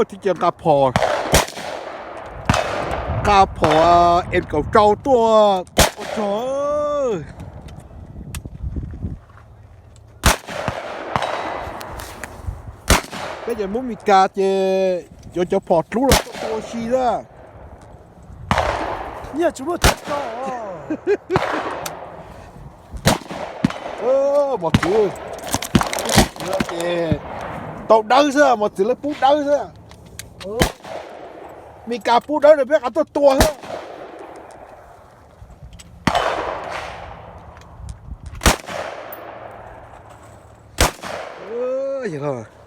Thiab ces nqa phom, nqa phom M kaum rau tuaj. Ua tsaug. Peb ces Hmoob Mes Kas ces yuav cov phom dlub los tuaj tua si xwb. Mos txwv, tau dawb xwb, mos txwv lawv pub dawb xwb. Mes Kas pub dawb no peb rov qab tuaj tua xwb. Yog